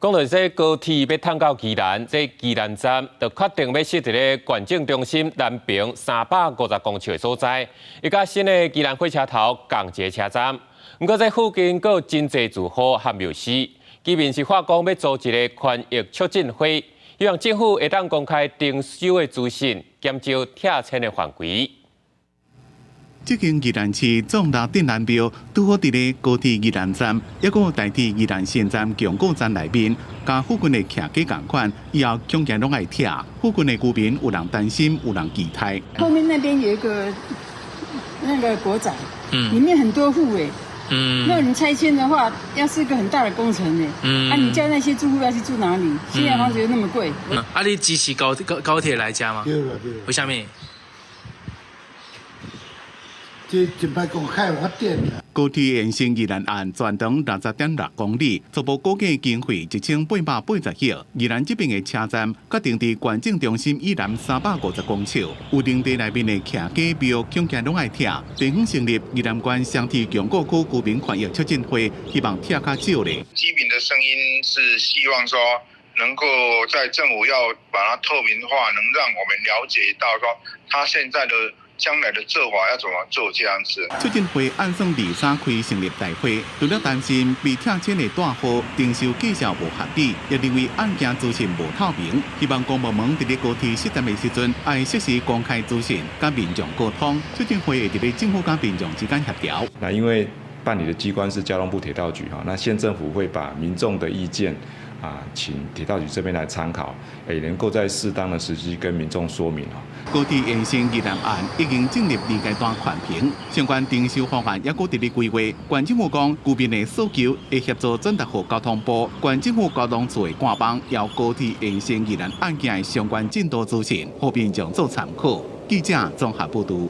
講到這高鐵欲通到宜蘭，這宜蘭站就確定欲設佇咧縣政中心南平350公尺的所在，伊佮新的宜蘭火車頭仝一个車站。毋過這附近閣有真濟住戶和廟司，居民是發講欲組一个權益促進會，希望政府會當公開徵收的資訊，減少拆遷的犯規。這間宜蘭市總六鎮南廟拄好佇咧高鐵宜蘭站，抑閣有台鐵宜蘭線站強固站內面，佮附近的徛家仝款，以後恐驚攏愛拆。附近的居民有人擔心，有人期待。後面那邊有一個那個國宅，裡面很多戶誒，那你拆遷的話，要是一個很大的工程誒，啊，你叫那些住戶要去住哪裡？現在房子又那麼貴。啊，你支持高鐵來嘉嗎？對啦對。為啥物？這真歹講，較有發展啦。高鐵延線宜蘭岸全長60.6公里，初步估計經費1880億。宜蘭這邊的車站決定佇縣政中心以南350公尺，有領地內面的徛家廟，恐驚攏愛拆。地方成立宜蘭縣雙鐵強固區居民權益促進會，希望拆較少咧。居民的聲音是希望說，能夠在政府要把它透明化，能讓我們了解到說，他現在的將來的做法要怎麼做這樣子。促進會按算二三開成立大會，除了擔心被拆遷的大戶徵收計數無合理，也認為案件資訊無透明，希望公部門佇咧高鐵設站的時陣，愛適時公開資訊，佮民眾溝通。促進會會佇咧政府佮民眾之間協調。那因為辦理的機關是交通部鐵道局哈，那縣政府會把民眾的意見啊，請鐵道局這邊來參考，也能夠在適當的時機跟民眾說明哦。高鐵延線宜蘭岸已經進入二階段環評，相關徵收方案也閣佇咧規劃。縣政府講，居民的訴求會協助轉達予交通部，縣政府交通處的官網有高鐵延線宜蘭案件的相關進度資訊，予民眾做參考。記者綜合報導。